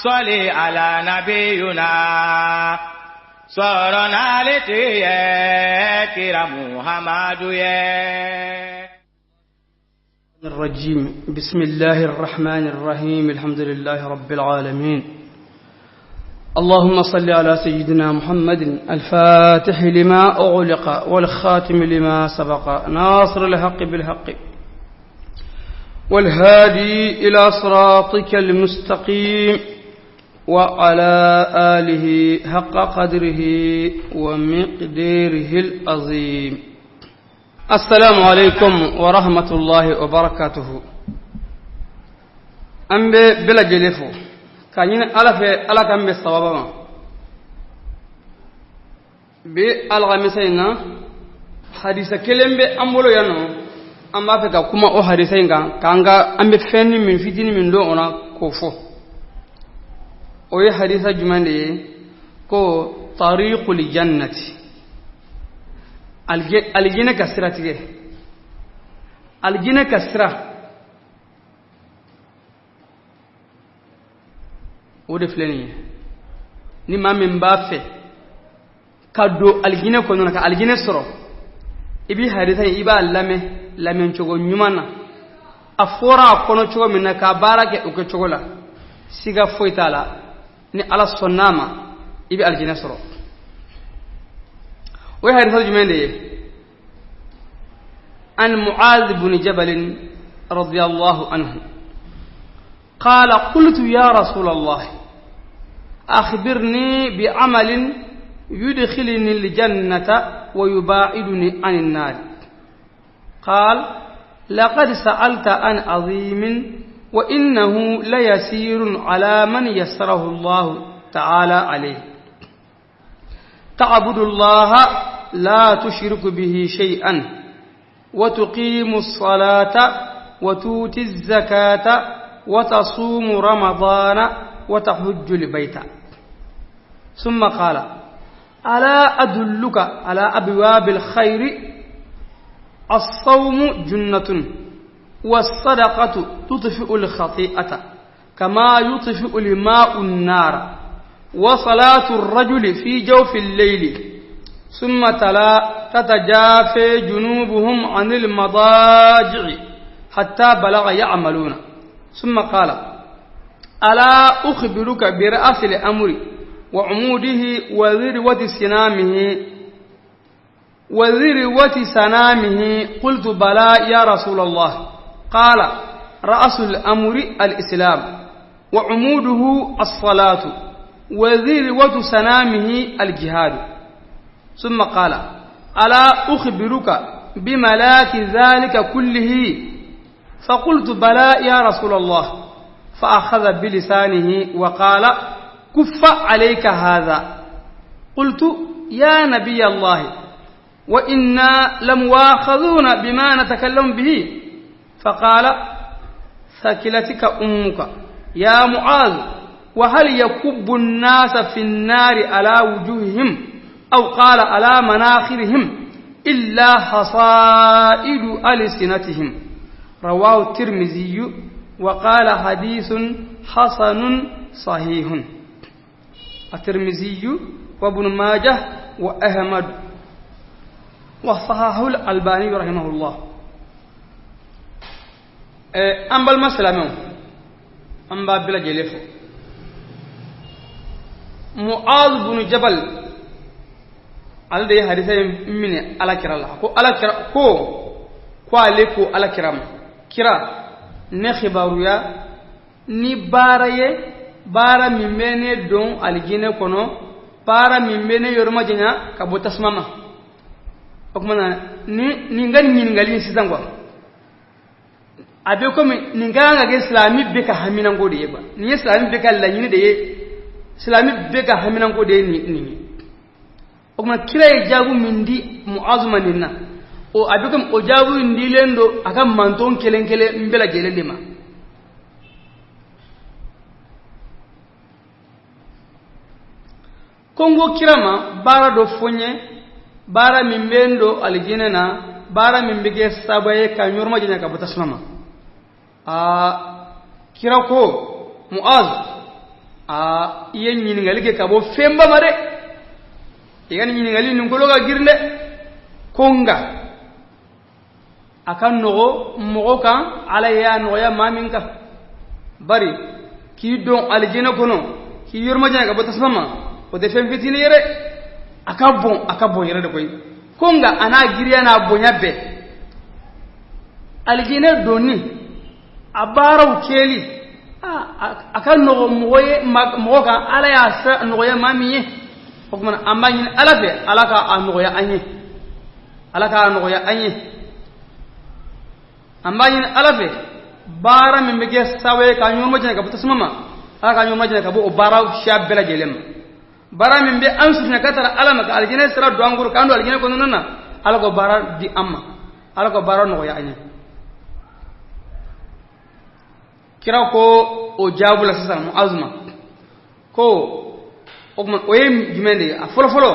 صل على نبينا sɔrɔ n'ale tɛ ye kira Muhamadu ye. الرجيم بسم الله الرحمن الرحيم الحمد لله رب العالمين اللهم صل على سيدنا محمد الفاتح لما أغلق والخاتم لما سبق ناصر الحق بالحق والهادي إلى صراطك المستقيم وعلى آله حق قدره ومقداره العظيم السلام عليكم ورحمة الله وبركاته an bɛ bɛɛ lajɛlen fo k'a ɲini ala fɛ ala k'an bɛn sawaba ma bi alhamisa in na hadisa kelen bɛ an bolo yan nɔ an b'a fɛ ka kuma o hadisa in kan k'an ka an bɛ fɛn min fitinin min dɔn o la k'o fɔ o ye hadisa jumɛn de ye ko tariqul jannati alijinɛ ka sira tigɛ alijinɛ ka sira o de filɛ nin ye ni maa min b'a fɛ ka don alijinɛ kɔnɔna ka alijinɛ sɔrɔ i bɛ hadisa in i b'a lamɛn lamɛncogo ɲuman na a fɔra a kɔnɔ cogo min na k'a baara kɛ o kɛcogo la siga foyi t'a la ni ala sɔnn'a ma i bɛ alijinɛ sɔrɔ o ye hadisa jumɛn de ye an mu'adh bin jabal radiyallahu anhu قال قلت يا رسول الله أخبرني بعمل يدخلني الجنة ويباعدني عن النار قال لقد سألت عن عظيم وإنه ليسير على من يسره الله تعالى عليه تعبد الله لا تشرك به شيئا وتقيم الصلاة وتؤتي الزكاة وتصوم رمضان وتحج البيت ثم قال ألا أدلك على أبواب الخير الصوم جنة والصدقة تطفئ الخطيئة كما يطفئ الماء النار وصلاة الرجل في جوف الليل ثم تلا تتجافي جنوبهم عن المضاجع حتى بلغ يعملون ثم قال ألا أخبرك برأس الأمر وعموده وذروة سنامه وذروة سنامه قلت بلى يا رسول الله قال رأس الأمر الإسلام وعموده الصلاة وذروة سنامه الجهاد ثم قال ألا أخبرك بملاك ذلك كله فقلت بلى يا رسول الله فأخذ بلسانه وقال كف عليك هذا قلت يا نبي الله وإنا لمواخذون بما نتكلم به فقال ثكلتك أمك يا معاذ وهل يكب الناس في النار على وجوههم أو قال على مناخرهم إلا حصائد ألسنتهم رواه الترمذي وقال حديث حسن صحيح الترمذي وابن ماجه وأحمد وصححه الألباني رحمه الله an balima silamɛw an b'a bɛɛ lajɛlen fo mu'az bunu jabal ale de ye hadisa in minɛ ala kira la ko ala kira ko ko ale ko ala kira ma kira ne kibaruya ni baara ye baara min bɛ ne don alijinɛ kɔnɔ baara min bɛ ne yɔrɔ majanya ka bɔ tasuma ma o tuma na ni nin ka ɲininkali in sisan quoi a bɛ komi nin ka kan ka kɛ silamɛ bɛɛ ka haminanko de ye quoi nin ye silamɛ bɛɛ ka laɲini de ye silamɛ bɛɛ ka haminanko de ye nin ye o tuma kira ye jaabi min di muazu ma nin na o a bɛ komi o jaabi in dilen don a ka manton kelen kelen bɛɛ lajɛlen de ma ko n ko kira ma baara dɔ fɔ n ye baara min bɛ n don alijinɛ na baara min bɛ kɛ sababu ye ka n yɔrɔ majanya ka bɔ tasuma ma aa kira ko muaz Aa, i ye ɲininkali kɛ ka bɔ fɛnba ma dɛ, i ka nin ɲininkali nin kolo ka girin dɛ. Ko nka a ka nɔgɔ mɔgɔ kan, Ala y'a nɔgɔya maa min kan. Bari k'i don alijinɛ kɔnɔ, k'i yɔrɔ majanya ka bɔ tasuma ma, o tɛ fɛn fitinin ye dɛ, a ka bon, a ka bon yɛrɛ de koyi. Ko nka a n'a giriya n'a bonya bɛɛ, alijinɛ donni a baaraw kɛli, a ka nɔgɔ mɔgɔ ye mɔgɔ kan, Ala y'a sira nɔgɔya maa min ye. O tuma an b'a ɲini Ala fɛ, Ala ka a nɔgɔya an ye, Ala k'a nɔgɔya an ye. An b'a ɲini Ala fɛ, baara min bɛ kɛ sababu ye k'an yɔrɔ majanya ka bɔ tasuma ma, Ala k'an yɔrɔ majanya ka bɔ o baara siya bɛɛ lajɛlen ma. Baara min bɛ an surunya ka taara Ala ma, ka alijinɛ sira don an kɔrɔ, k'an don alijinɛ kɔnɔna na, Ala k'o baara di an ma, Ala k'o baara nɔgɔya an ye. Kira ko o jaabu la sisan Muazu ma ko o tuma o ye jumɛn de ye? A fɔlɔ fɔlɔ,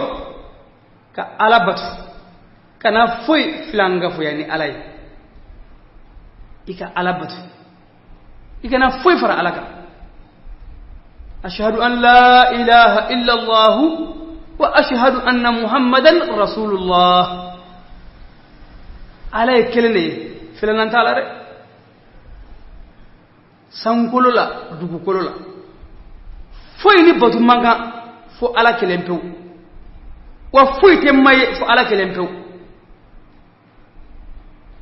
ka Ala bato, kana foyi filankafoya ni Ala ye. I ka Ala bato, i kana foyi fara Ala kan. Ashhadu an la ilaha illa Allah wa ashhadu anna Muhammadan rasulullah. Ala ye kelen de ye, filanan t'a la dɛ. Sankolo la, dugukolo la, foyi ni bato man kan fo Ala kelen pewu, wa foyi tɛ ma ye fo Ala kelen pewu.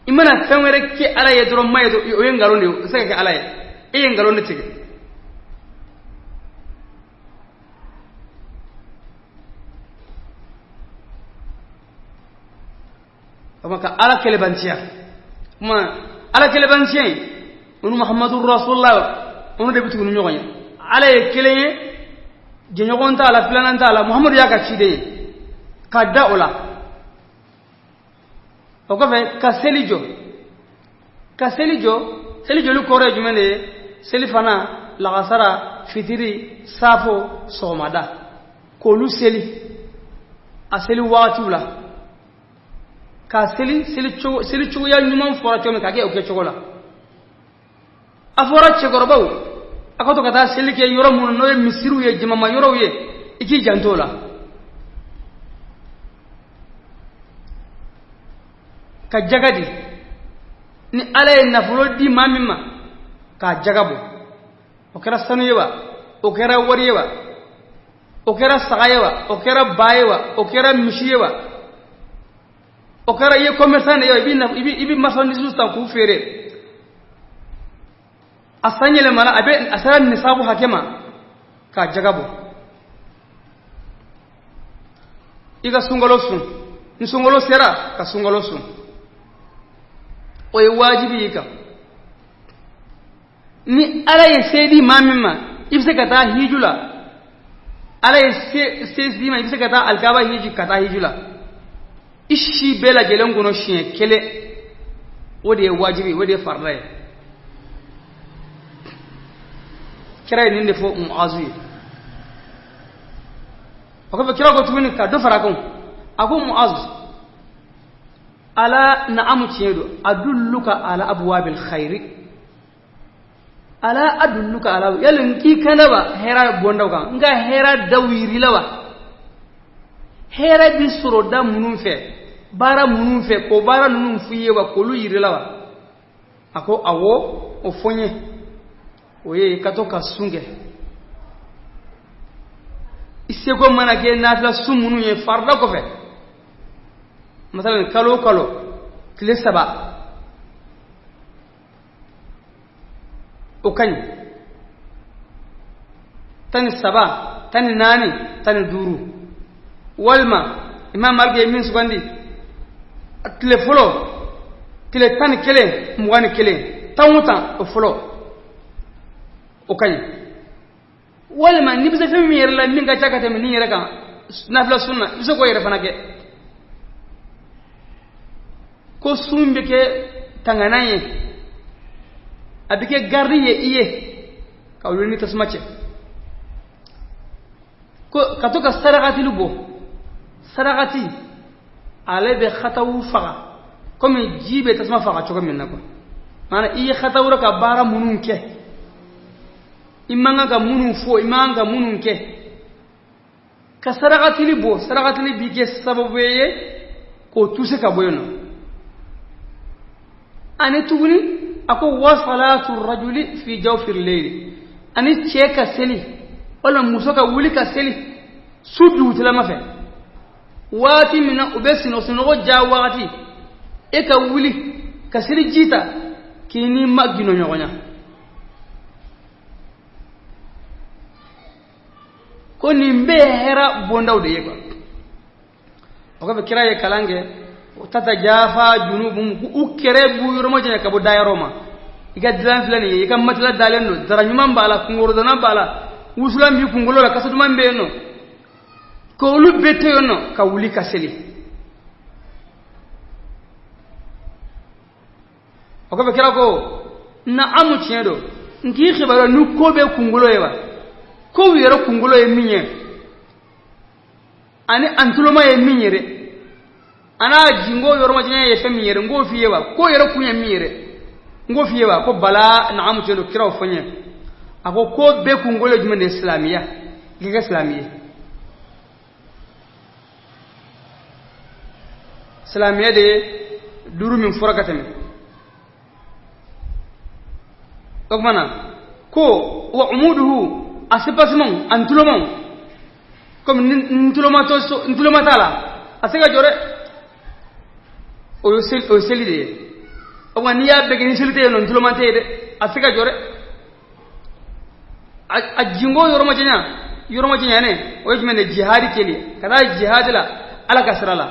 I mana fɛn wɛrɛ kɛ Ala ye dɔrɔn, ma ye dɔrɔn, o ye nkalon de ye, o tɛ se ka kɛ Ala ye, e ye nkalon de tigɛ. O ma ka Ala kɛlɛbanciya, kuma Ala kɛlɛbanciya in, o ni Muhammadu Rasulullah, olu de bɛ tugu ni ɲɔgɔn ye. Ala ye kelen ye, jɛɲɔgɔn t'a la, filanan t'a la, Muhammadu y'a ka ciden ye, ka da o la. O kɔfɛ ka seli jɔ, ka seli jɔ. Seli jɔli kɔrɔ ye jumɛn de ye? Seli fana, lagasara, fitiri, safo, sɔgɔmada, k'olu seli a seli wagatiw la, ka seli seli cogoya ɲuman fɔra cogo min, ka kɛ o kɛcogo la. A fɔra cɛkɔrɔbaw a ka to ka taa seli kɛ yɔrɔ minnu n'o ye misiriw ye, jamama yɔrɔw ye, i k'i janto o la. Ka jaga di, ni Ala ye nafolo di maa min ma, k'a jaga bɔ, o kɛra sanu ye wa, o kɛra wari ye wa, o kɛra saga ye wa, o kɛra ba ye wa, o kɛra misi ye wa, o kɛra i ye commerçant de ye wa, i bɛ marchandise san k'u feere, a san yɛlɛmana, a bɛ a sera nisabu hakɛ ma, k'a jaga bɔ. I ka sunkalo sun, ni sunkalo sera ka sunkalo sun, o ye wajibi y'i kan. Ni Ala ye se di maa min ma, i bɛ se ka taa hiju la. Ala ye se di ma, i bɛ se ka taa alikaba hiji, ka taa hiju la i si bɛɛ lajɛlen kɔnɔ siɲɛ kelen, o de ye wajibi, o de ye farida ye. Kira ye nin de fɔ Muazu ye. O kɔfɛ kira ko tuguni ka dɔ fara a kan, a ko Muazu, ala na'amu, tiɲɛ don, adulluka ala abwabil khairi, ala adulluka ala, yali n k'i kanda wa hɛrɛ bondaw kan, n ka hɛrɛ daw yir'i la wa, hɛrɛ bi sɔrɔ da minnu fɛ, baara minnu fɛ, k'o baara ninnu f'i ye wa, k'olu yir'i la wa? A ko awɔ, o fɔ n ye. O ye ka to ka sun kɛ, i seko mana kɛ nafila sun minnu ye farida kɔfɛ, masalan kalo o kalo tile 3, o ka ɲi, 13, 14, 15, walima Imam Malik ye min sugandi, tile fɔlɔ tile 11, 21, 10 o 10, o fɔlɔ o ka ɲi. Walima n'i bɛ se fɛn min yɛrɛ la min ka ca ka tɛmɛ nin yɛrɛ kan nafila sun na, i bɛ se k'o yɛrɛ fana kɛ. Ko sun bɛ kɛ tanganan ye, a bɛ kɛ garidi ye i ye ka wuli ni tasuma cɛ. Ko ka to ka sarakatili bɔ, sarakati ale bɛ hatawu faga komi ji bɛ tasuma faga cogo min na quoi. Maana i ye hatawu ka baara minnu kɛ, I man kan ka minnu fɔ, i man kan ka minnu kɛ. Ka sarakatili bɔ, sarakatili bi kɛ sababu ye k'o tuse ka bɔ yen nɔ. Ani tuguni a ko wa salatu rajuli fi jawfil layli, ani cɛ ka seli walima muso ka wuli ka seli su dugutilama fɛ, waati min na u bɛ sunɔgɔ ja wagati, e ka wuli ka seli ji ta k'i n'i ma gindo ɲɔgɔn na. Ko nin bɛɛ ye hɛrɛ bondaw de ye quoi. O kɔfɛ kira ye kalan kɛ o tatajafa junubuhum, u kɛrɛ b'u yɔrɔ majanya ka bɔ dayɔrɔ ma. I ka dilan filɛ nin ye, i ka matila dalen don, dara ɲuman b'a la, kunkorodonna b'a la, wusulan b'i kunkolo la, kasa duman bɛ yen nɔ, k'olu bɛɛ to yen nɔ ka wuli ka seli. O kɔfɛ kira ko naamu, tiɲɛ don, n k'i kibaruya ni ko bɛ kunkolo ye wa, kow yɛrɛ kunkolo ye min ye, ani an tuloma ye min ye dɛ, a n'a jingo yɔrɔmajanya ye fɛn min ye dɛ, n k'o f'i ye wa, ko yɛrɛ kun ye min ye dɛ, n k'o f'i ye wa. Ko bala, naamu, tiɲɛ don, kiraw fɔ n ye. A ko ko bɛɛ kunkolo ye jumɛn de ye? Silamɛya, i ka kɛ silamɛ ye. Silamɛya de ye duuru min fɔra ka tɛmɛ. O tuma na ko wa umuduhu, a sepasimanw, a ntulomaw, komi ni ntuloma to so, ntuloma t'a la, a se ka jɔ dɛ, o ye seli de ye. O tuma n'i y'a bɛɛ kɛ ni seli tɛ yen nɔ, ntuloma tɛ yen dɛ, a se ka jɔ dɛ. A jingo yɔrɔmajanya o ye jumɛn de ye? Jihadi kɛli, ka taa jihadi la Ala ka sira la,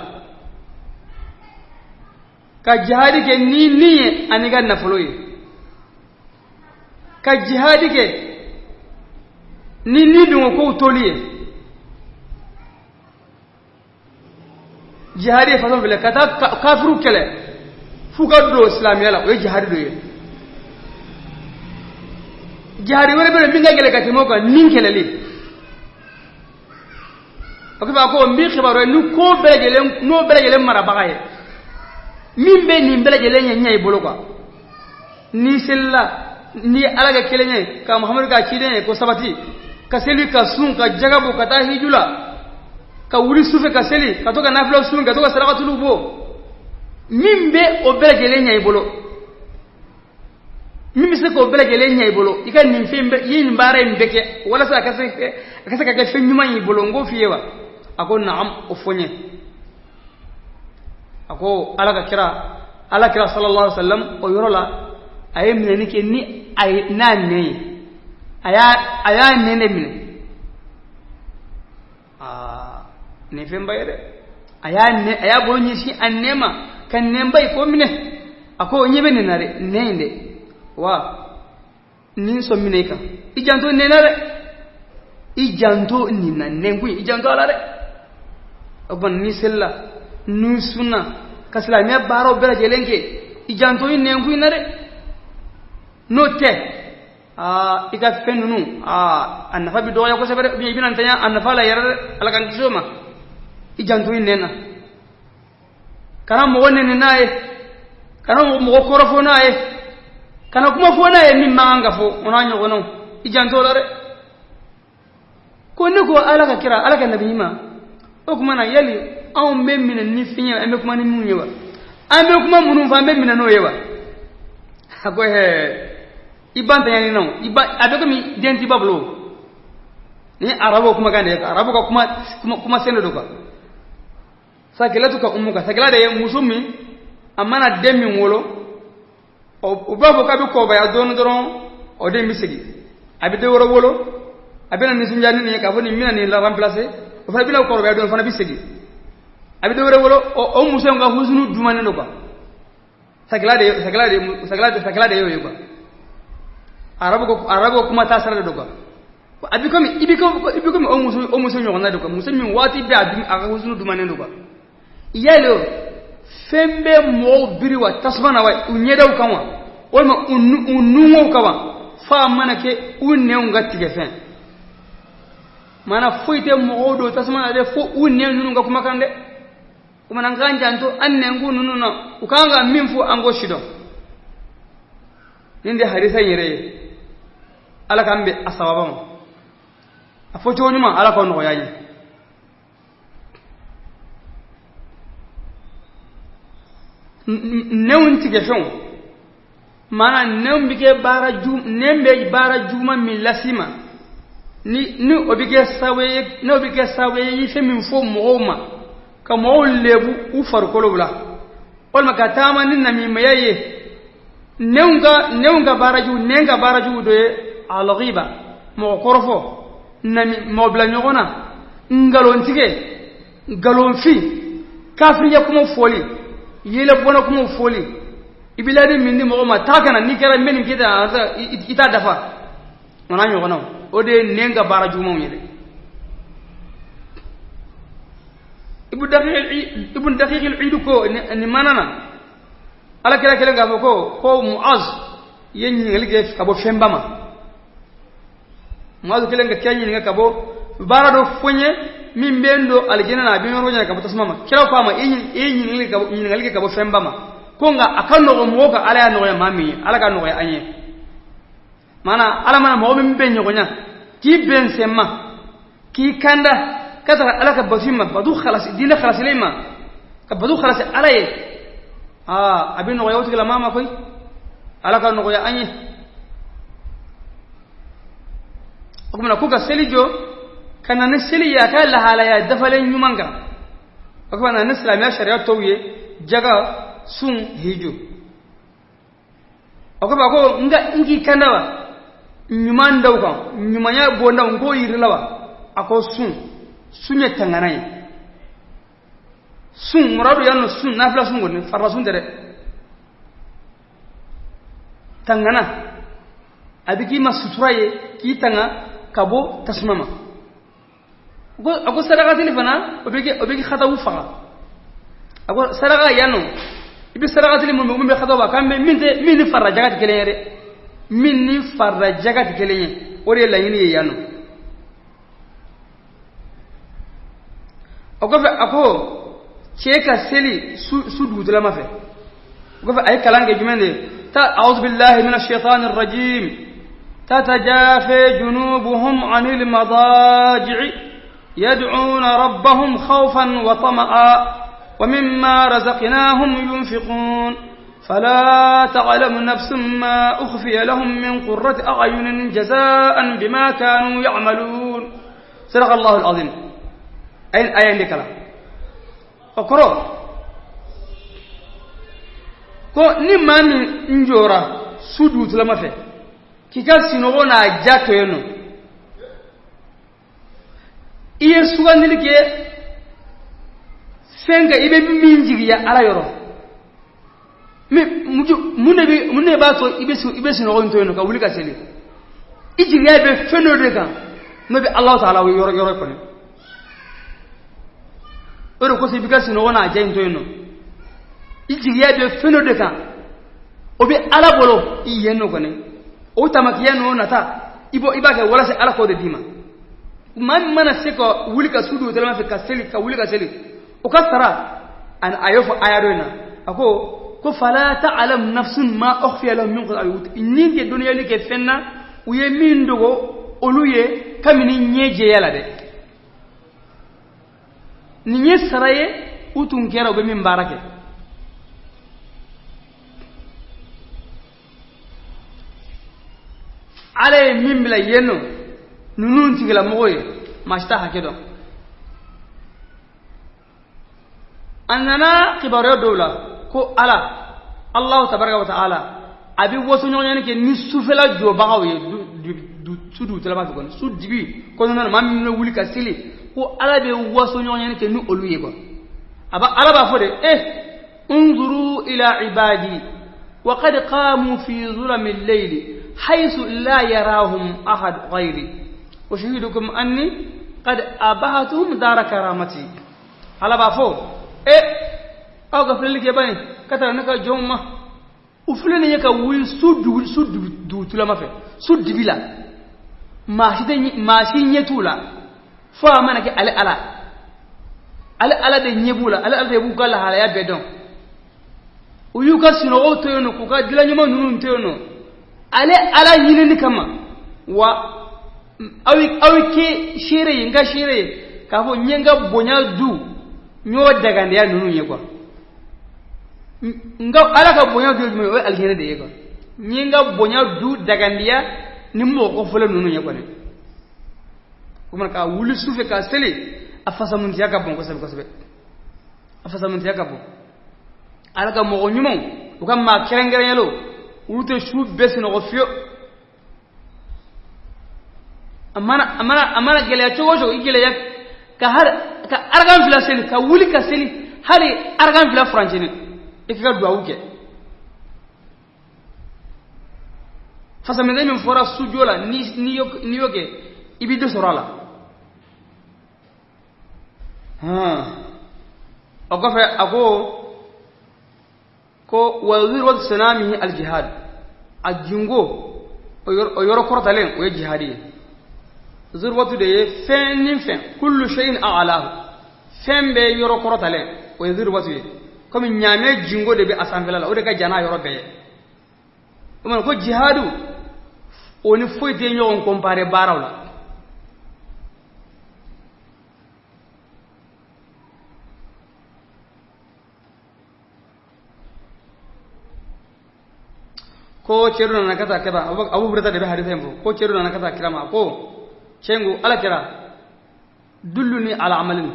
ka jihadi kɛ ni ni ye ani ka nafolo ye, ka jihadi kɛ ni ni dɔngɔ kow toli ye. Jihadi ye façon filɛ, ka taa kafiru kɛlɛ f'u ka don silamɛya la, o ye jihadi dɔ ye. Jihadi wɛrɛ bɛ yen min ka gɛlɛn ka tɛmɛ o kan, ni kɛlɛli. O kɔfɛ a ko n b'i kibaruya ni ko bɛɛ lajɛlen, n'o bɛɛ lajɛlen marabaga ye, min bɛ nin bɛɛ lajɛlen ɲɛ ɲɛ i bolo quoi. N'i selila, n'i ye Ala kɛ kelen ye, ka Muhamadu k'a ciden ye, ko sabati, ka seli, ka sun, ka jaga bɔ, ka taa hiju la, ka wuli sufɛ ka seli, ka to ka nafila sun, ka to ka sarakatuluw bɔ, min bɛ o bɛɛ lajɛlen ɲɛ i bolo, min bɛ se k'o bɛɛ lajɛlen ɲɛ i bolo, i ka nin fɛn bɛɛ, i ye nin baara in bɛɛ kɛ walasa a ka se ka kɛ fɛn ɲuman y'i bolo, n k'o f'i ye wa. A ko naam, o fɔ n ye. A ko Ala ka kira, Ala kira sallallahu alaihi wa sallam, o yɔrɔ la a ye minɛni kɛ ni a ye n'a nɛn ye, a y'a nɛn de minɛ. Aa, nin fɛnba ye dɛ. A y'a bolo ɲɛsin a nɛn ma ka nɛnba ye k'o minɛ. A ko ɲɛ bɛ nin na dɛ, nɛn in dɛ, wa nin sɔn minɛ i kan, i janto nɛn na dɛ, i janto nin na, nɛnkun i janto a la dɛ. O tuma n'i selila, n'i sunna, ka silamɛya baaraw bɛɛ lajɛlen kɛ, i janto i nɛnkun in na dɛ. N'o tɛ, aa, i ka fɛn ninnu, aa, a nafa bɛ dɔgɔya kosɛbɛ dɛ, i bɛna ntanya a nafa la yɛrɛ dɛ, Ala k'an kisi o ma. I janto i nɛn na, kana mɔgɔ nɛni n'a ye, kana mɔgɔ kɔrɔfɔ n'a ye, kana kuma fɔ n'a ye min man kan ka fɔ, o n'a ɲɔgɔnnaw, i janto o la dɛ. Ko ne ko Ala ka kira, Ala ka nabi ɲuman, o tuma na yali anw bɛ minɛ ni fɛn ye, an bɛ kuma ni minnu ye wa? An bɛ kuma minnu fɔ, an bɛ minɛ n'o ye wa? A ko hɛɛ, i ba ntanya ni na o, i ba a bɛ komi den t'i ba bolo. Ni arabu kumakan de ye, arabu ka kuma sen de don quoi. Sakilatu ka umu kan, sakila de ye muso min a mana den min wolo, o b'a fɔ k'a bɛ kɔrɔbaya dɔɔnin dɔrɔn, o den bɛ segin, a bɛ den wɛrɛ wolo, a bɛna nisɔndiya ni nin ye k'a fɔ nin bɛna nin la remplacer, o fana bɛna kɔrɔbaya dɔɔnin, o fana bɛ segin, a bɛ den wɛrɛ wolo, o muso in ka husunu dumanen don quoi. Sakila de y'o ye quoi. Arabu kuma taa sira de don quoi. A bɛ komi i bɛ komi o muso ɲɔgɔnna de quoi, muso min waati bɛɛ a ka husunu dumanen don quoi. Yali o fɛn bɛ mɔgɔw biri wa tasuma na wa, u ɲɛdaw kan wa, walima u nunwow kan wa, f'a mana kɛ u nɛnw ka tigɛ fɛn. Maana foyi tɛ mɔgɔw don tasuma na dɛ, fo u nɛn ninnu ka kumakan dɛ. O mana an k'an janto an nɛnkun ninnu na, u kan ka min fɔ an k'o sidɔn. Nin de hadisa in yɛrɛ ye. Ala k'an bɛn a sawaba ma, a fɔcogo ɲuman Ala k'o nɔgɔya an ye. Nɛnw tigɛ fɛnw, maana nɛnw bɛ kɛ baara ju, nɛn bɛ baara juguman min las'i ma, ni o bɛ kɛ sababu ye, n'o bɛ kɛ sababu ye i ye fɛn min fɔ mɔgɔw ma ka mɔgɔw lebu u farikolo la, walima ka taama ni namimaya ye. Nɛnw ka baara jugu, nɛn ka baara jugu dɔ ye alghiba, mɔgɔ kɔrɔfɔ, nami, mɔgɔ bila ɲɔgɔn na, nkalontigɛ, nkalonfin, kafiriya kuma fɔli, yɛlɛ bɔnna kuma fɔli, i bɛ laadi min di mɔgɔ ma taa ka na, n'i kɛra n bɛ nin kɛ tan, i t'a dafa, o n'a ɲɔgɔnnaw, o de ye nɛn ka baara jugumanw ye dɛ. Ibn Daqiq al-Eid ko nin maana na, Ala kira kelen k'a fɔ ko Muaz ye ɲininkali kɛ ka bɔ fɛnba ma. Muaz kelen ka kira ɲininka ka bɔ baara dɔ fɔ n ye min bɛ n don alijinɛ na, a bɛ n yɔrɔ jan ka bɔ tasuma ma. Kira ko a ma, i ye ɲininkali kɛ ka bɔ fɛnba ma, ko nka a ka nɔgɔn mɔgɔw ka Ala y'a nɔgɔya maa min ye, Ala ka nɔgɔya an ye. Maana Ala mana mɔgɔ min bɛn ɲɔgɔn ɲa, k'i bɛn sen ma, k'i kanda ka taga Ala ka bato ma, bato halasi, diinɛ halasilen ma, ka bato halasi Ala ye, aa a bɛ nɔgɔya o tigilamaa ma koyi. Ala ka nɔgɔya an ye. O tuma na ko ka seli jɔ, ka na ni seli ye a ka lahalaya dafalen ɲuman kan. O tuma na ni silamɛya sariya tɔw ye, jaga, sun, hiju. O kɔfɛ a ko n k'i kanda wa ɲuman daw kan, ɲumanya bondaw n k'o yir'i la wa. A ko sun, sun ye tangana ye. Sun muradu yan nɔ, sun nafila sun kɔni, farila sun tɛ dɛ. Tangana a bɛ k'i ma sutura ye, k'i tanga ka bɔ tasuma ma. A ko sarakatili fana, o bɛ kɛ hatabu faga. A ko saraka yan nɔ, i bɛ sarakatili mun bɛ hatabu faga, k'an bɛ min tɛ, min ni farila jaga tɛ kelen ye dɛ, min ni farila jaga tɛ kelen ye, o de ye laɲini ye yan nɔ. O kɔfɛ a ko cɛ ka seli su dugutulama fɛ. O kɔfɛ a ye kalan kɛ jumɛn de ye? Ta a'udhu billahi minash shaitanir rajim, tatajafe junubuhum anil madaji'i yad'una rabbahum khawfan wa tama'a wa mimma razaqnahum yunfiqun fala ta'lamu nafsun ma ukhfiya lahum min qurrati a'yunin jaza'an bima kanu ya'malun. Sadaqa Allahu al-azim. Ayin aya in de kalan. O kɔrɔ ko ni maa min jɔra su dugutulama fɛ k'i ka sinɔgɔ n'a ja to yen nɔ, i ye sugandili kɛ fɛn kan i bɛ min jigiya Ala yɔrɔ, mun de b'a to i bɛ sinɔgɔ in to yen nɔ ka wuli ka seli? I jigiya bɛ fɛn dɔ de kan n'o bɛ Alahu taala yɔrɔ yɔrɔ kɔni. O de kosɔn i b'i ka sinɔgɔ n'a ja in to yen nɔ. I jigiya bɛ fɛn dɔ de kan, o bɛ Ala bolo i yen nɔ kɔni. O tamakiya ninnu nata, i b'a kɛ walasa Ala k'o de d'i ma. Maa min mana se ka wuli ka su dugutɛlɛma fɛ ka seli, ka wuli ka seli, o ka sara, a y'o fɔ aya dɔ in na, a ko fala ta'lam nafsun ma ukhfiya lahum min qurrati a'yun, ni tɛ dɔnniyali kɛ fɛn na u ye min dogo olu ye kabini ɲɛ jɛya la dɛ. Nin ye sara ye u tun kɛra u bɛ min baara kɛ. Ala ye min bila yen nɔ ninnu tigilamɔgɔ ye, maa si t'a hakɛ dɔn. A nana kibaruya dɔw la ko Ala, Alahu tabaraka wa taala, a bɛ wasoɲɔgɔnyani kɛ ni sufɛla jɔbagaw ye su dugutɛlɛma fɛ kɔni, su dibi kɔnɔna na, maa min bɛ wuli ka seli, ko Ala bɛ wasoɲɔgɔnyani kɛ ni olu ye kɔni. Ala b'a fɔ de, unzuru ila ibadi wa qad qamu fi zulami al-layli haythu la yarahum ahad ghayri ushihidukum anni qad abahatuhum dara karamati. Ala b'a fɔ, aw ka filɛli kɛ bani ka taa ne ka jɔnw ma, u filɛ nin ye ka wuli su dugutulama fɛ, su dibi la, maa si ɲɛ t'u la, fo a mana kɛ ale Ala, ale Ala de ɲɛ b'u la, ale Ala de b'u ka lahalaya bɛɛ dɔn. U y'u ka sinɔgɔw to yen nɔ, k'u ka dilan ɲuman ninnu to yen nɔ, ale Ala ɲinini kama. Wa aw kɛ seere ye, n ka seere ye k'a fɔ n ye n ka bonya du n y'o dagandiya ninnu ye quoi. N ka ala ka bonya du ye jumɛn ye? O ye alijinɛ de ye quoi. N ye n ka bonya du dagandiya ni mɔgɔ kɔfɔlen ninnu ye kɔni. O kumana ka wuli su fɛ ka seli, a fasamuntiya ka bon kosɛbɛ kosɛbɛ, a fasamuntiya ka bon. Ala ka mɔgɔ ɲumanw, u ka maa kɛrɛnkɛrɛnyalenw, olu tɛ su bɛɛ sunɔgɔ fiyewu. A mana gɛlɛya cogo o cogo, i gɛlɛya ka hali ka arakan fila seli, ka wuli ka seli hali arakan fila furancɛni, i k'i ka duwawu kɛ. Fasaminɛ min fɔra sujɔ la, n'i y'o kɛ, i b'i dɔ sɔrɔ a la. O kɔfɛ a ko wa zirwatu sanamihi aljihad, a jingo o yɔrɔ kɔrɔtalen o ye jihadi ye. Zirwatu de ye fɛn ni fɛn, kullu shay'in a'lahu, fɛn bɛɛ yɔrɔ kɔrɔtalen o ye zirwatu ye. Komi ɲaamɛ jingo de bɛ a sanfɛla la, o de ka jan n'a yɔrɔ bɛɛ ye. O kumana ko jihadu o ni foyi tɛ ɲɔgɔn kɔnpare baaraw la. Ko cɛ dɔ nana ka taa kira, Abu Hurayra de bɛ hadisa in fɔ, ko cɛ dɔ nana ka taa kira ma, ko cɛ in ko ala kira, dulluni ala amalin,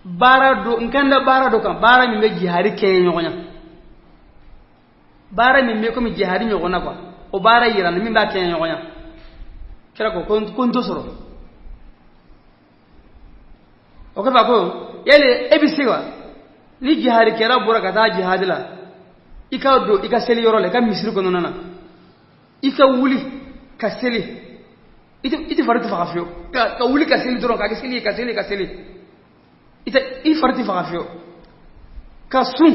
baara dɔ n kan da baara dɔ kan, baara min bɛ jihadi kɛ ɲɔgɔn ya, baara min bɛ komi jihadi ɲɔgɔn na quoi, o baara yira n na min b'a kɛ ɲɔgɔn ya. Kira ko ko n t'o sɔrɔ. O kɔfɛ a ko yali e bɛ se wa ni jihadikɛla bɔra ka taa jihadi la, i ka don i ka seli yɔrɔ la, i ka misiri kɔnɔna na, i ka wuli ka seli, i tɛ fari tɛ faga fiyewu, ka wuli ka seli dɔrɔn, ka kɛ seli ye, ka seli ka seli, i fari tɛ faga fiyewu, ka sun,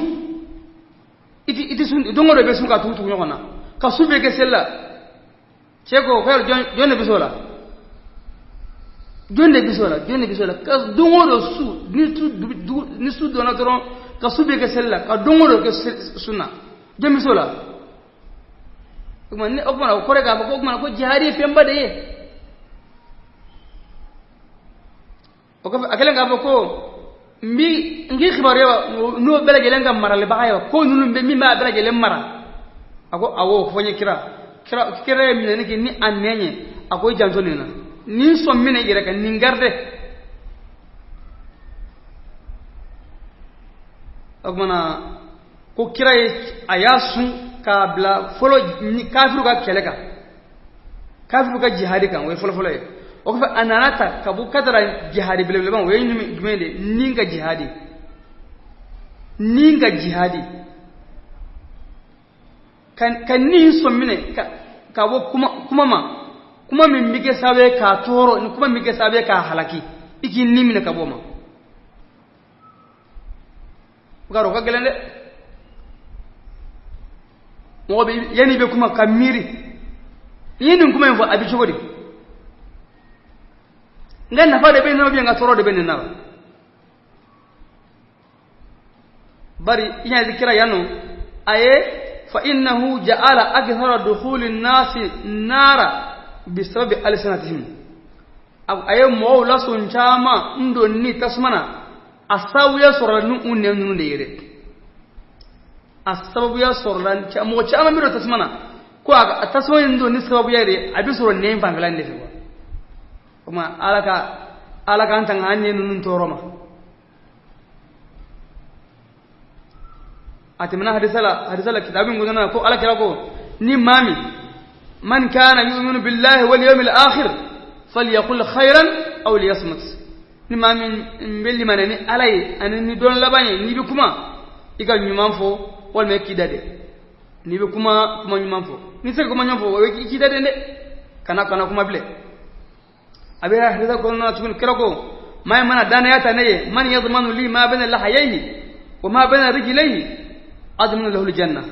i tɛ sun, don o don i bɛ sun ka tugu tugu ɲɔgɔn na, ka sun bɛɛ kɛ seli la. Cɛ ko ko jɔn de bɛ se o la? Jɔn de bɛ se o la? Jɔn de bɛ se o la? Ka don o don su, ni su donna dɔrɔn, ka su bɛɛ kɛ seli la, ka don o don kɛ sun na, jɔn bɛ se o la? O kumana o kɔrɔ k'a fɔ ko o kumana ko jihadi ye fɛnba de ye. O kɔfɛ a kɛlen k'a fɔ ko n k'i kibaruya n'o bɛɛ lajɛlen ka maralibaga ye, ko ninnu bɛ min b'a bɛɛ lajɛlen mara. A ko awɔ, fɔ n ye kira. Kira ye minɛni kɛ ni a nɛn ye, a ko i janto nin na, nin sɔn minɛ i yɛrɛ kan, nin garde. O kumana ko kira ye a y'a sun k'a bila fɔlɔ ni kafiru ka kɛlɛ kan, kafiru ka jihadi kan, o ye fɔlɔfɔlɔ ye. O kɔfɛ a nana ta ka bɔ ka taara jihadi belebeleba, o ye jumɛn de ye? Ni ka jihadi, ni ka jihadi, ka ni sɔn minɛ ka bɔ kuma ma, kuma min bɛ kɛ sababu ye k'a tɔɔrɔ, ni kuma min bɛ kɛ sababu ye k'a halaki, i k'i ni minɛ ka bɔ o ma. O ka dɔn o ka gɛlɛn dɛ. Mɔgɔ bɛ yanni i bɛ kuma ka miiri, n'i ye nin kuma in fɔ a bɛ cogo di? N ka nafa de bɛ nin na, n ka tɔɔrɔ de bɛ nin na wa? Bari i ɲɛ kira yan nɔ, a ye fa innahu ja'ala akthara dukhuli nasi nara bisababi alsinatihim, a ye mɔgɔw lasɔn caman n don ni tasuma na, a sababuya sɔrɔla ni u nɛn ninnu de ye dɛ. A sababuya sɔrɔla mɔgɔ caman bɛ don tasuma na, ko a tasuma in don ni sababuya de a bɛ sɔrɔ nɛn fanfɛla in de fɛ quoi. O tuma ala k'an tanga an nɛn ninnu tɔɔrɔ ma. A tɛmɛna hadisa la kitabu in kɔnɔna na ko ala kira ko ni maa min man kana yu'minu billahi wal yawmil akhir falyaqul khayran aw liyasmut, ni maa min bɛ limaniya ni ala ye ani ni don laban ye, n'i bɛ kuma i ka ɲuman fɔ walima i k'i da de. N'i bɛ kuma ɲuman fɔ, n'i tɛ se ka kuma ɲuman fɔ, o ye i k'i da de dɛ, kana kuma bilen. A bɛ hadisa kɔnɔna na tuguni, kira ko maa in mana danaya ta ne ye, man yadmanu li ma bayna lahayayhi wa ma bayna rijlayhi admanu lahu aljanna,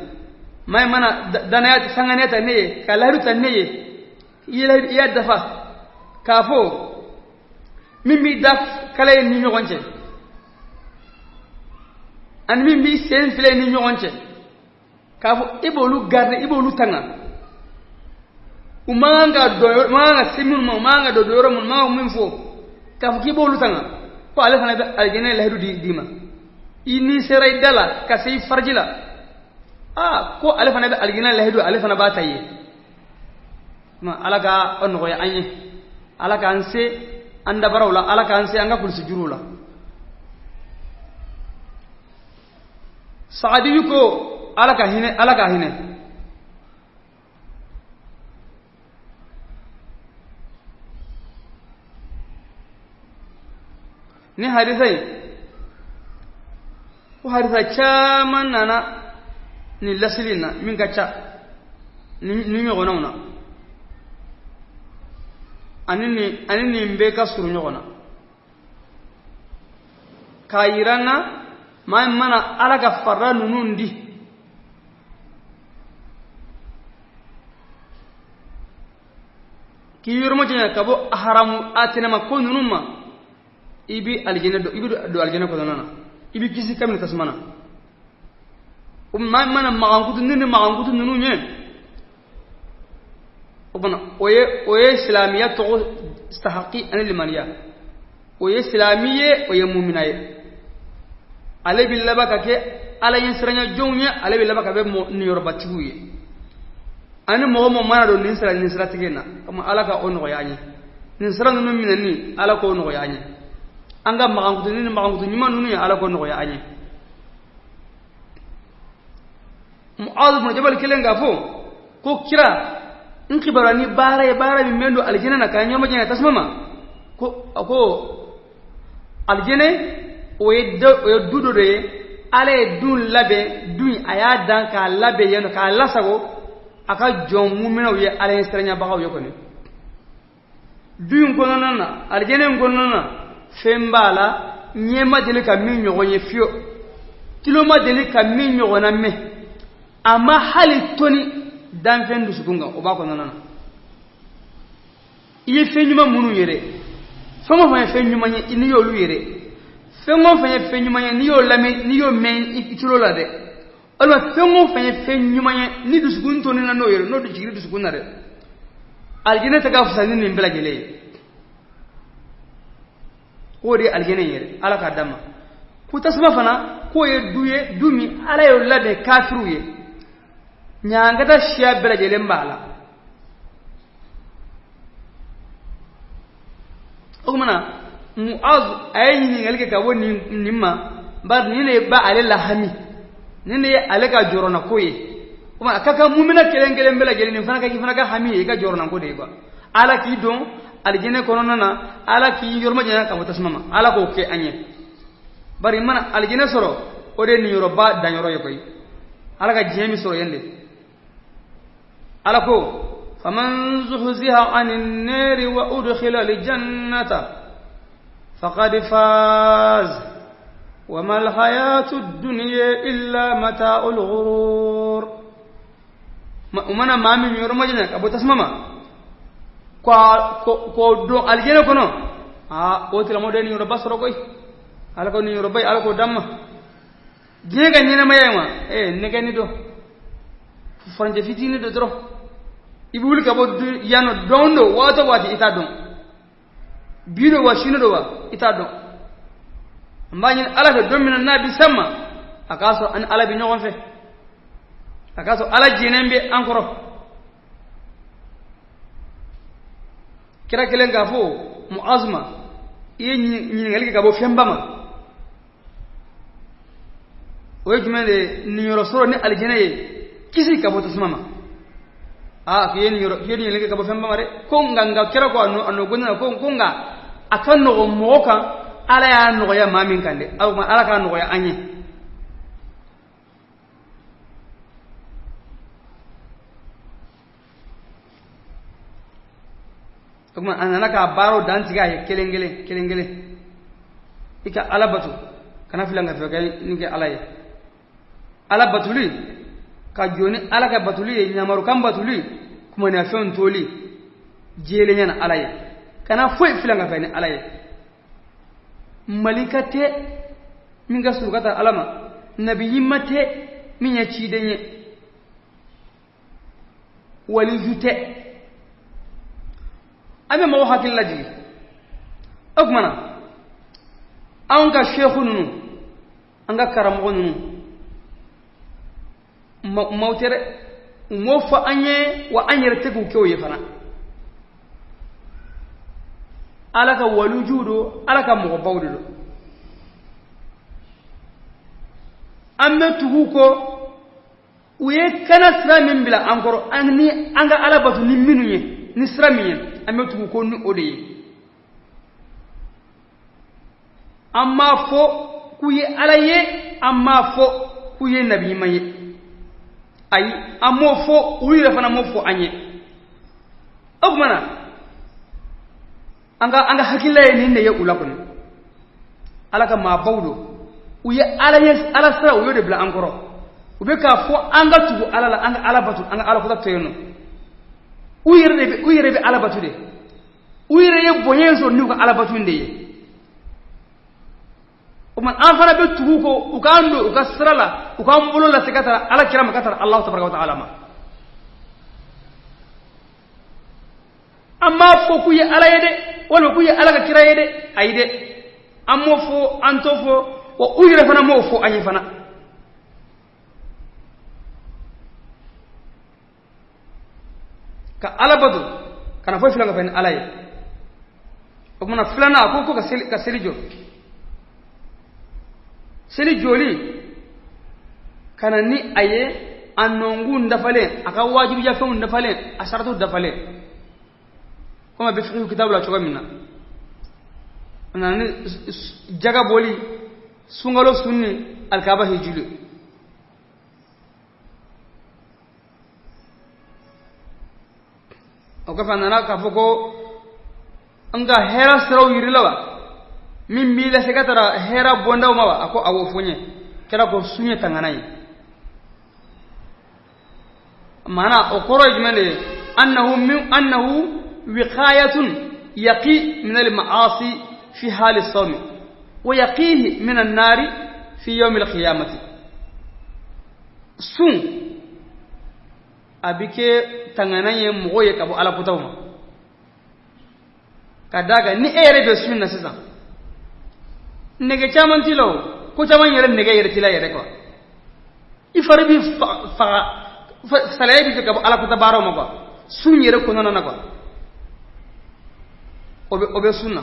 maa in mana danaya sanganiya ta ne ye, ka lahidu ta ne ye, i y'a dafa k'a fɔ min b'i da kala ye ni ɲɔgɔn cɛ ani min b'i sen filɛ ni ɲɔgɔn cɛ, k'a fɔ i b'olu garder, i b'olu tanga, U man kan ka dɔn, u man kan ka se minnu ma, u man kan ka don yɔrɔ minnu, u man kan ka min fɔ k'a fɔ k'i b'olu tanga, ko ale fana bɛ alijinɛ lahidu d'i ma. I n'i sera i da la ka se i fariji la, aa ko ale fana bɛ alijinɛ lahidu, ale fana b'a ta i ye. Ala ka nɔgɔya an ye, ala k'an se an dabaraw la, ala k'an se an ka kulusi juruw la. Saadiyu ko ala ka hinɛ, ala ka hinɛ. Ni hadisa in, ko hadisa caman nana nin lasili in na min ka ca ni ɲɔgɔnnaw na, ani nin bɛɛ ka surun ɲɔgɔn na, k'a yira n na maa min mana ala ka farida ninnu di, k'i yɔrɔ majanya ka bɔ haramu a tɛnɛma ko ninnu ma, i bɛ alijinɛ don, i bɛ don alijinɛ kɔnɔna na, i bɛ kisi kabini tasuma na. O maa min mana magankutu ni magankutu ninnu ye, o fana o ye silamɛya tɔgɔ sahaki ani limaniya, o ye silamɛ ye, o ye mumina ye. Ale bɛ laban ka kɛ ala ɲɛsiranya jɔnw ye, ale bɛ laban ka kɛ niyɔrɔbatigiw ye. Ani mɔgɔ mɔgɔ mana don nin sira nin siratigɛ in na, komi ala ka o nɔgɔya an ye, nin sira ninnu minɛni ala k'o nɔgɔya an ye, an ka magankutu ni magankutu ɲuman ninnu ye ala k'o nɔgɔya an ye. Mu'adh ibn Jabal kelen k'a fɔ ko kira n kibaruya ni baara ye baara min bɛ don alijinɛ na k'a ɲɛma jɛngɛ tasuma ma, ko a ko alijinɛ o ye du dɔ de ye, ala ye du labɛn, du in a y'a dan k'a labɛn yen nɔ k'a lasago a ka jɔn muminɛw ye, ala ye siranyabagaw ye kɔni. Du in kɔnɔna na, alijinɛ in kɔnɔna na, fɛn b'a la ɲɛ ma deli ka min ɲɔgɔn ye fiyewu, tulo ma deli ka min ɲɔgɔnna mɛn, a ma hali toni danfɛn dusukun kan, o b'a kɔnɔna na. I ye fɛn ɲuman minnu ye dɛ, fɛn o fɛn ye fɛn ɲuman ye n'i y'olu ye dɛ, fɛn o fɛn ye fɛn ɲuman ye n'i y'o lamɛn, n'i y'o mɛn i tulo la dɛ, walima fɛn o fɛn ye fɛn ɲuman ye ni dusukun tonina n'o ye, n'o jiginna dusukun na dɛ, alijinɛ tɛ ka fisa ni nin bɛɛ lajɛlen ye. O de ye alijinɛ in yɛrɛ, ala k'a d'a ma. Ko tasuma fana k'o ye du ye, du min ala y'o labɛn kafiriw ye, ɲangata siya bɛɛ lajɛlen b'a la. O tuma na Mu'az a ye ɲininkali kɛ ka bɔ nin ma, bari nin de b'ale lahami, nin de ye ale ka jɔrɔnako ye. O tuma a ka kan mumina kelen kelen bɛɛ lajɛlen nin fana ka k'i fana ka hami ye, i ka jɔrɔnako de ye quoi. Ala k'i don alijinɛ kɔnɔna na, ala k'i yɔrɔ majanya ka bɔ tasuma ma, ala k'o kɛ an ye. Bari i mana alijinɛ sɔrɔ, o de ye niyɔrɔba danyɔrɔ ye koyi, ala ka diɲɛ min sɔrɔ yen de. Ala ko faman zuhziha anin nari wa udkhila aljannata faqad faz wa mal hayatu dunya illa mata'ul ghurur. U mana maa min yɔrɔ majanya ka bɔ tasuma ma k'o don alijinɛ kɔnɔ, aa o tigilamɔgɔ de ye niyɔrɔba sɔrɔ koyi. Ala ko niyɔrɔba ye, ala k'o d'an ma. Diɲɛ ka ɲɛnamaya ye wa nɛgɛni dɔ furancɛ fitinin dɔ dɔrɔn, i bɛ wuli ka bɔ yan nɔ don dɔ, waati o waati i t'a dɔn, bi don wa sini don wa i t'a dɔn. N b'a ɲini ala fɛ don min na n'a bɛ s'an ma, a k'a sɔrɔ an ni ala bɛ ɲɔgɔn fɛ, a k'a sɔrɔ ala jɛnnen bɛ an kɔrɔ. Kira kelen k'a fɔ Mu'az ma, i ye ɲininkali kɛ ka bɔ fɛnba ma, o ye jumɛn de ye? Niyɔrɔ sɔrɔ ni alijinɛ ye, kisi ka bɔ tasuma ma. Aa k'i ye ɲininkali kɛ ka bɔ fɛnba ma dɛ, ko nka kira ko a nɔ na ko nka a ka nɔgɔn mɔgɔ kan, ala y'a nɔgɔya maa min kan dɛ, ala k'a nɔgɔya an ye. O tuma a nana k'a baaraw dantigɛ a ye kelen kelen kelen kelen. I ka ala bato, kana fila ka fɛn kɛ ni kɛ ala ye. Ala batoli ka jɔ ni ala ka batoli ye, ɲamarukan batoli, kumaniyafɛnw toli, jɛlenya na ala ye, kana foyi fila ka fɛn ni ala ye. Malika tɛ min ka surun ka taa ala ma, nabi ɲuman tɛ min ye ciden ye, waliju tɛ. An bɛ mɔgɔw hakili lajigin. O tuma na anw ka seku ninnu, an ka karamɔgɔ ninnu, maaw tɛ dɛ, u m'o fɔ an ye, wa an yɛrɛ tɛ k'u kɛ o ye fana. Ala ka walujuw don, Ala ka mɔgɔbaw de don. An bɛ tugu u kɔ, u ye kana sira min bila an kɔrɔ, an ni an ka Ala bato ni minnu ye, ni sira min ye, an bɛ tugu u kɔ ni o de ye. An m'a fɔ k'u ye Ala ye, an m'a fɔ k'u ye nabi ɲuman ye, ayi, an m'o fɔ, u yɛrɛ fana m'o fɔ an ye. O tuma na an ka hakilila ye nin de ye u la kɔni. Ala ka maabaw don, u ye Ala ye, Ala sira u y'o de bila an kɔrɔ. U bɛ k'a fɔ an ka tugu Ala la, an ka Ala bato, an ka Ala kota to yen nɔ. U yɛrɛ bɛ Ala bato de, u yɛrɛ ye bonya in sɔrɔ n'u ka Ala bato in de ye. O tuma an fana bɛ tugu u kɔ, u k'an don u ka sira la, u k'an bolo lase ka taa Ala kira ma, ka taa Alahu tabaraka wa taala ma. An m'a fɔ k'u ye Ala ye dɛ, walima k'u ye Ala ka kira ye dɛ, ayi dɛ, an m'o fɔ, an t'o fɔ, wa u yɛrɛ fana m'o fɔ an ye fana. Ka Ala bato, kana foyi filan ka fɛn ni Ala ye. O tuma na filanan, a ko ko ka seli jɔ. Seli jɔli ka na ni a ye a nɔnkun dafalen, a ka wajibiyafɛnw dafalen, a saratiw dafalen, komi a bɛ fiqh kitabu la cogo min na. A nana ni jaga bɔli, sunkalo sunni, alikaba hijili. O kɔfɛ a nana k'a fɔ ko n ka hɛrɛ siraw yir'i la wa, min b'i lase ka taara hɛrɛ bɔndaw ma wa? A ko awɔ, fo n ye. Kɛra ko sun ye tangana ye. Maana o kɔrɔ ye jumɛn de ye? Annahu wiqayatun yaqi min al-ma'asi fi hali sawmi wa yaqihi min an-nari fi yawm al-qiyamati. Sun a bɛ kɛ tangana ye mɔgɔ ye ka bɔ Ala kotaw ma. Ka d'a kan ni e yɛrɛ bɛ sun na sisan, nege caman t'i la o, ko caman yɛrɛ nege yɛrɛ t'i la yɛrɛ quoi. I fari b'i faga, salaya b'i fɛ ka bɔ Ala kota baaraw ma quoi, sun yɛrɛ kɔnɔna na quoi. O bɛ sun na,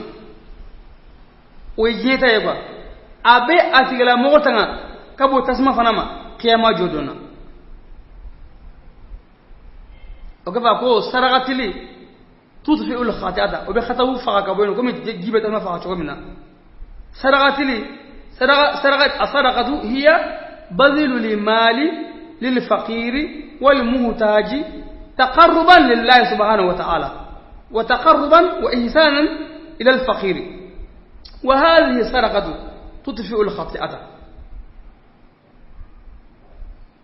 o ye diɲɛ ta ye quoi. A bɛ a tigilamɔgɔ tanga ka bɔ tasuma fana ma kiyama jɔ don na. O kɔfɛ a ko sarakatili tutfi'u al-khati'ata, o bɛ khatawu faga ka bɔ yen, komi ji bɛ tasuma faga cogo min na. Sarakatili, saraka, as-sadaqatu hiya badlu limali lil faqiri wal muhtaji taqarruban lillahi subhanahu wa ta'ala wa taqarruban wa ihsanan ila al-faqiri, wa hadhihi sadaqatu tutfi'u al-khati'ata.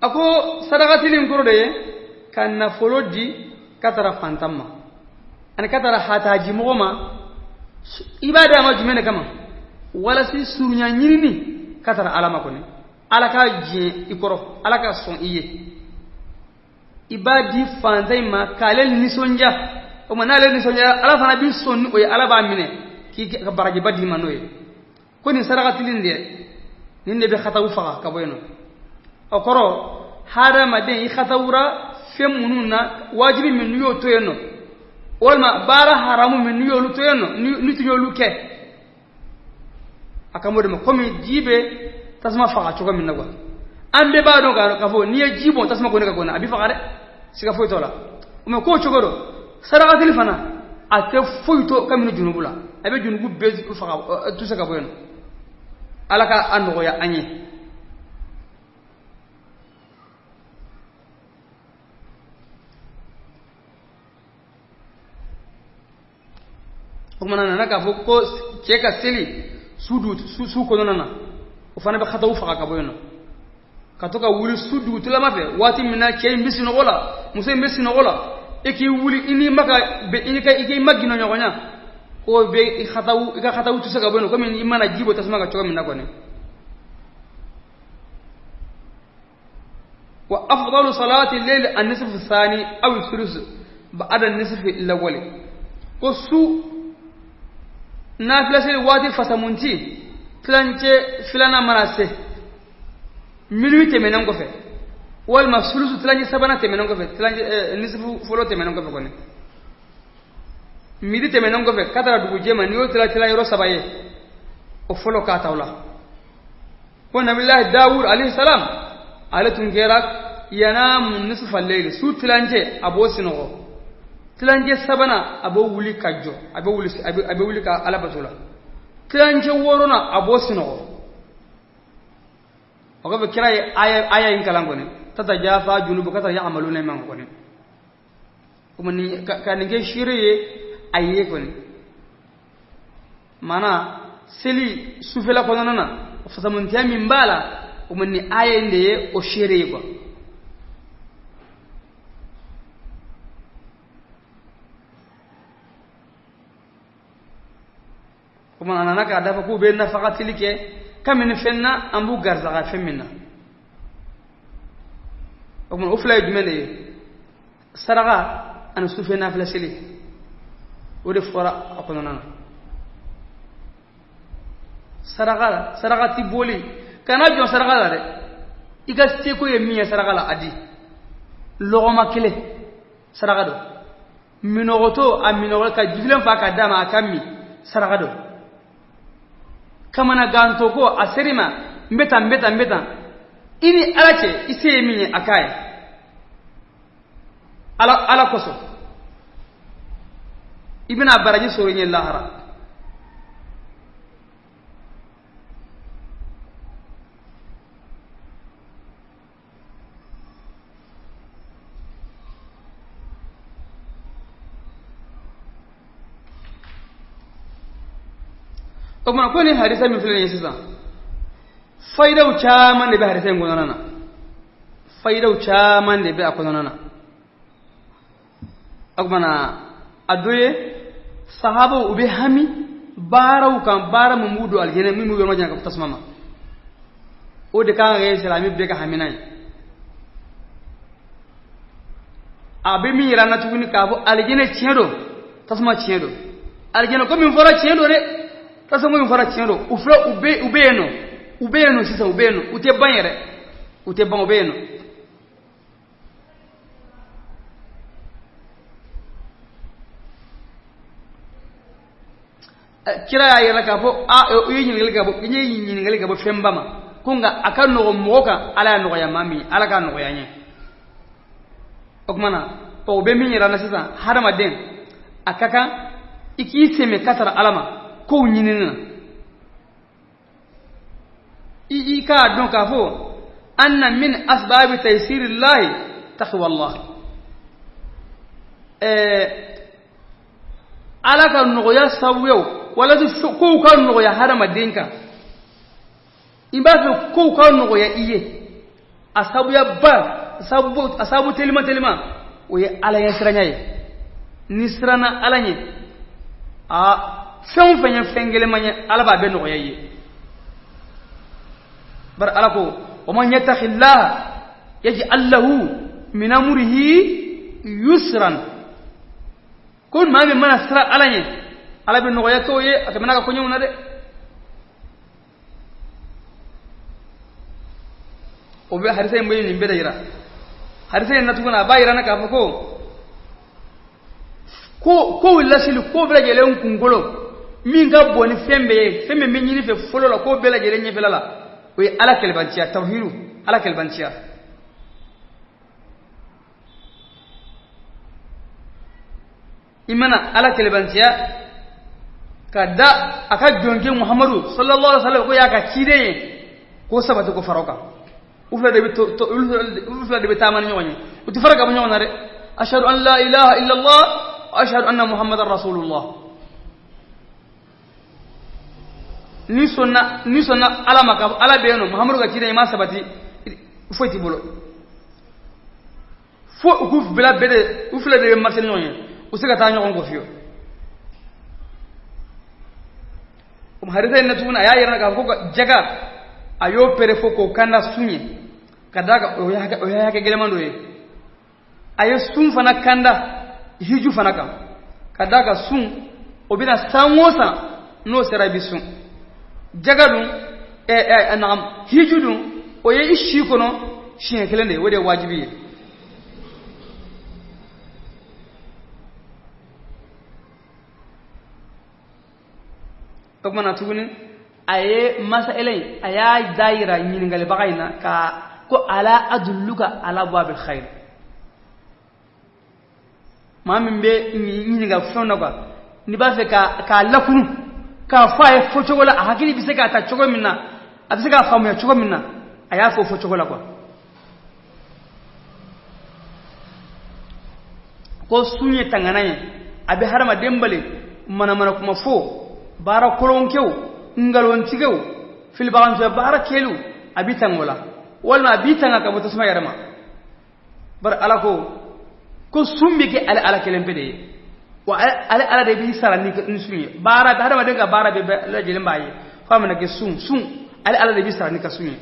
A ko sarakatili in kɔrɔ de ye ka nafolo di ka taara fantan ma ani ka taara hataji mɔgɔ ma. I b'a di a ma jumɛn de kama? Walasa surunya ɲinini ka taara Ala ma kɔni, Ala ka diɲɛ i kɔrɔ, Ala ka sɔn i ye. I b'a di fantan in ma k'ale nisɔndiya. O tuma n'ale nisɔndiya, Ala fana b'i sɔn ni o ye, Ala b'a minɛ k'i ka barajiba d'i ma n'o ye. Ko nin sarakatili in dɛ, nin de bɛ khatawu faga ka bɔ yen nɔ. O kɔrɔ hadamaden i khatawura fɛn minnu na, wajibi min n'u y'o to yen nɔ, walima baara haramu min n'u y'olu to yen nɔ, n'u tun y'olu kɛ, a kan b'o de ma. Komi ji bɛ tasuma faga cogo min na quoi. An bɛɛ b'a dɔn k'a fɔ n'i ye ji bɔn tasuma kɔni ka kɔnɔ, a b'i faga dɛ, siga foyi t'o la. Mais k'o cogo don, sarakatili fana a tɛ foyi to kabini junubu la, a bɛ junubu bɛɛ faga, tuse ka bɔ yen nɔ. Ala ka a nɔgɔya an ye. O tuma na a nana k'a fɔ ko cɛ ka seli su kɔnɔna na, o fana bɛ khataw faga ka bɔ yen nɔ. Ka to ka wuli su dugutilama fɛ, waati min na cɛ in bɛ sunɔgɔ la, muso in bɛ sunɔgɔ la, i k'i wuli i n'i ma ka bɛn, i ka i k'i ma gindɔ ɲɔgɔn na, k'o bɛ i ka khataw tɛ se ka bɔ yen nɔ, komi i mana ji bɔ tasuma kan cogo min na kɔni. Wa afdalu salati al-layl an-nisfu ath-thani aw ath-thuluth ba'da an-nisfi al-awwal. Ko su nafila seli waati fasamunti tilancɛ filanan mana se minuit tɛmɛnen kɔfɛ walima sulusu tilancɛ sabanan tɛmɛnen kɔfɛ tilancɛ nisifu fɔlɔ tɛmɛnen kɔfɛ kɔni midi tɛmɛnen kɔfɛ ka taga dugujɛ ma n'i y'o tila tila yɔrɔ saba ye o fɔlɔ k'a ta o la ko nabilahi dawud alayhi salam ale tun kɛra yanamu nisfa layli su tilancɛ a b'o sinɔgɔ tilancɛ sabanan a b'o wuli ka jɔ a bɛ wuli ka ala bato la tilancɛ wɔɔrɔnan a b'o sinɔgɔ o kɔfɛ kira ye aya in kalan kɔni tatajafa junubu ka taa ya'maluna man kɔni komi ni ka nin kɛ seere ye a ye kɔni maana seli sufɛla kɔnɔna na fasamuntiya min b'a la o ma ni aya in de ye o seere ye quoi komi a nana k'a dafa k'u bɛ nafagatili kɛ kabini fɛn na an b'u garisaga fɛn min na o tuma o fila ye jumɛn de ye saraka ani sufɛ nafila seli o de fɔra a kɔnɔna na saraka sarakati boli kana jɔn saraka la dɛ i ka seko ye min ye saraka la a di lɔgɔma kelen saraka don minɔgɔtɔ a minɔgɔ ka jifilen fa k'a d'a ma a ka min saraka don kamanagantɔ ko a ser'i ma n bɛ tan n bɛ tan n bɛ tan i ni ala cɛ i se ye min ye a k'a ye ala ala kosɔn i bɛna baraji sɔrɔ i ɲɛ lahara O tuma ko ni hadisa min filɛ nin ye sisan fayidaw caman de bɛ hadisa in kɔnɔna na fayidaw caman de bɛ a kɔnɔna na o tuma na a dɔ ye sahabaw u bɛ hami baaraw kan baara min b'u don alijinɛ min b'u yɔrɔ jan ka bɔ tasuma ma o de kan ka kɛ silamɛ bɛɛ ka hamina ye a bɛ min yira an na tuguni k'a fɔ alijinɛ tiɲɛ don tasuma tiɲɛ don alijinɛ ko min fɔra tiɲɛ don dɛ tasuma ko min fɔra tiɲɛ don u filɛ u bɛ yen nɔ u bɛ yen nɔ sisan u bɛ yen nɔ u tɛ ban yɛrɛ u tɛ ban u bɛ yen nɔ Kira y'a yira k'a fɔ a u ye ɲininkali ka bɔ n ye ɲininkali ka bɔ fɛnba ma ko nka a ka nɔgɔn mɔgɔ kan ala y'a nɔgɔya maa min ye ala k'a nɔgɔya n ye o tuma na o bɛ min yira an na sisan hadamaden a ka kan i k'i sɛmɛ ka sara ala ma kow ɲinini na i k'a dɔn k'a fɔ anna min asbabi taysirillahi taqwallah ala ka nɔgɔya sababuyaw walasa kow ka nɔgɔya hadamaden kan i b'a fɛ kow ka nɔgɔya i ye a sababuyaba a sababu telima telima o ye ala ɲɛsiranya ye n'i siranna ala ɲɛ a fɛn o fɛn ye fɛn gɛlɛman ye ala b'a bɛɛ nɔgɔya i ye bari ala ko wa man yattaqillaha yaj'al lahu min amrihi yusran ko maa min mana siran ala ɲɛ ala bɛ nɔgɔya k'o ye a tɛmɛna a ka koɲɛw na dɛ o bɛ hadisa in bɛ nin bɛɛ de yira hadisa in na tuguni a b'a yira na k'a fɔ ko ko kow lasili ko bɛɛ lajɛlen kunkolo min ka bon ni fɛn bɛɛ ye fɛn min bɛ ɲini fɛ fɔlɔ la ko bɛɛ lajɛlen ɲɛfɛla la o ye ala kɛlɛbanciya tawhidu ala kɛlɛbanciya I mana ala kɛlɛbanciya ka da a ka jɔnkɛ muhamadu sallallahu alaihi wasallam ko y'a ka ciden ye k'o sabati ko fara o kan u fila de bɛ to olu fila de bɛ taama ni ɲɔgɔn ye u tɛ fara ka bɔ ɲɔgɔn na dɛ ashhadu an la ilaha illallah wa ashhadu anna muhammadan rasulullah n'i sɔnna n'i sɔnna ala ma k'a fɔ ala bɛ yen nɔ muhamadu ka ciden i m'a sabati foyi t'i bolo fo u k'u bila bɛɛ de u fila de bɛ marcher ni ɲɔgɔn ye u se ka taa ɲɔgɔn kɔ fiyewu hadisa in na tuguni a y'a yira k'a fɔ ko jaga a y'o pere fo k'o kanda sun ye ka d'a kan o ye hakɛ gɛlɛman dɔ ye a ye sun fana kanda hiju fana kan Ka d'a kan sun o bɛna san o san n'o sera i bɛ sun. Jaga dun naam hiju dun o ye i si kɔnɔ siɲɛ kelen de ye, o de ye wajibi ye. O tuma na tuguni a ye masala in a y'a da yira ɲininkalibaga in na ka ko ala adulluka ala abwabil khair. Maa min bɛ ɲininka fɛn na quoi, n'i b'a fɛ k'a lakunu k'a fɔ a ye fɔcogo la a hakili bɛ se k'a ta cogo min na, a bɛ se k'a faamuya cogo min na, a y'a fɔ fɔcogo la quoi. Ko sun ye tangana ye, a bɛ hadamaden bali manamana kuma fɔ, baara kolonkɛw, nkalontigɛw, filibagantɔya baara kɛliw, a b'i tanga o la, walima a b'i tanga ka bɔ tasuma yɛrɛ ma. Bari Ala ko sun bɛ kɛ ale Ala kelen pe de ye, wa ale Ala de b'i sara ni sun ye. Baara hadamaden ka baara bɛɛ lajɛlen b'a ye f'a mana kɛ sun ale Ala de b'i sara ni ka sun ye.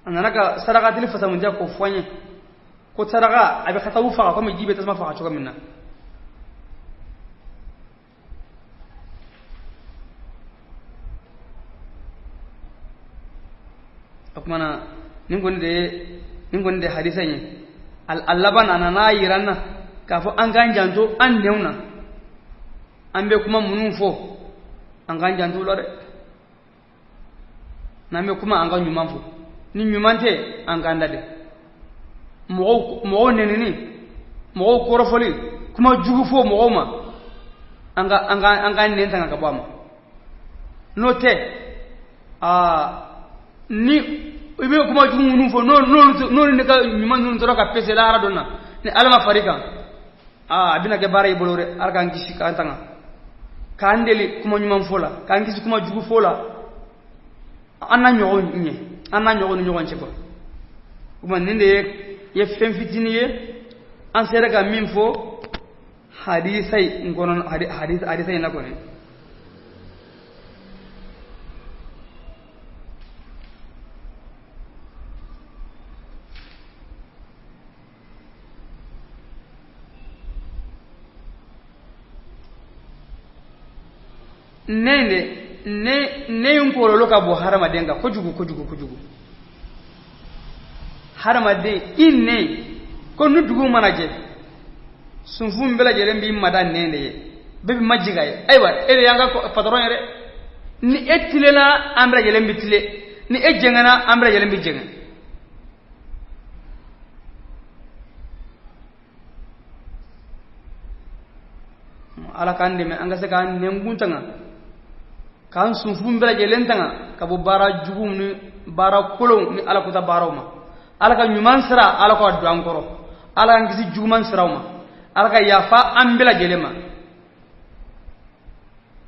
A nana ka sarakatili fasamundiya k'o fɔ an ye ko saraka a bɛ katabu faga komi ji bɛ tasuma faga cogo min na. O tuma na nin kɔni de ye hadisa in ye. A laban a nana yira n na k'a fɔ an k'an janto an nɛnw na, an bɛ kuma minnu fɔ an k'an janto u la dɛ. N'an bɛ kuma an ka ɲuman fɔ, ni ɲuman tɛ an k'an da dɛ. Mɔgɔw nɛnini, mɔgɔw kɔrɔfɔli, kuma jugu fɔ mɔgɔw ma, an k'an nɛn tanga ka bɔ a ma. N'o tɛ ni i bɛ kuma jugu minnu fɔ n'olu ne ka ɲuman ninnu tora ka pese lahara don na ni Ala ma far'i kan, a bɛna kɛ baara y'i bolo dɛ. Ala k'an kisi k'an tanga, k'an deli kuma ɲuman fɔ la, k'an kisi kuma jugu fɔ la, an n'a ɲɔgɔn ɲɛ, an n'a ɲɔgɔn ni ɲɔgɔn cɛ quoi. O tuma nin de ye fɛn fitinin ye an sera ka min fɔ hadisa in kɔnɔ, hadisa in na kɔni. Ne in kɔlɔlɔ ka bon hadamaden kan kojugu kojugu kojugu. Hadamaden i nɛn ko ni dugu mana jɛ sunfun bɛɛ lajɛlen b'i mada nɛn de ye, bɛɛ b'i majigin a ye. Ayiwa e de y'an ka patɔrɔn ye dɛ, ni e tilenna an bɛɛ lajɛlen bɛ tilen, ni e jɛngɛnna an bɛɛ lajɛlen bɛ jɛngɛ. Ala k'an dɛmɛ an ka se k'an nɛnkun tanga, k'an sunfun bɛɛ lajɛlen tanga ka bɔ baara juguw ni baara kolonw ni Ala kota baaraw ma. Ala ka ɲuman sira Ala k'a don an kɔrɔ, Ala k'an kisi juguman siraw ma, Ala ka yafa an bɛɛ lajɛlen ma.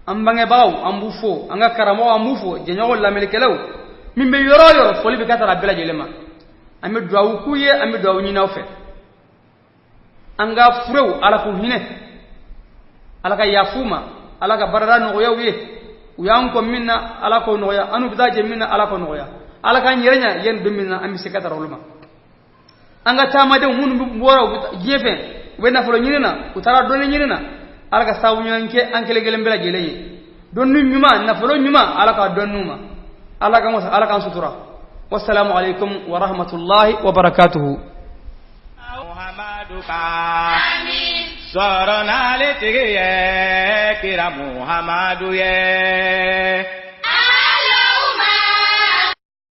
An bangebagaw an b'u fo, an ka karamɔgɔw an b'u fo, jɛɲɔgɔnw lamɛnnikɛlaw min bɛ yɔrɔ o yɔrɔ foli bɛ ka taa bɛɛ lajɛlen ma. An bɛ duwawu k'u ye, an bɛ duwawu ɲini aw fɛ. An ka furew Ala k'u hinɛ, Ala ka yafa u ma, Ala ka barada nɔgɔya u ye, u y'an kɔ min na Ala k'o nɔgɔya, an n'u bɛ taa jɛ min na Ala k'o nɔgɔya, Ala k'an yɛrɛ ɲa yanni don min na an bɛ se ka taa olu ma. An ka taamadenw minnu bɔra u bɛ diɲɛ fɛ, u bɛ nafolo ɲini na, u taara dɔnni ɲini na, Ala ka sababu ɲuman kɛ an kelen kelen bɛɛ lajɛlen ye. Dɔnni ɲuman, nafolo ɲuman, Ala k'a dɔn n'u ma. Ala k'an sutura. Wassalamu alaikum wa rahmatullahi wa barakatuhu. Muhammadu ka sɔrɔ n'ale tigi ye, kira Muhammadu ye.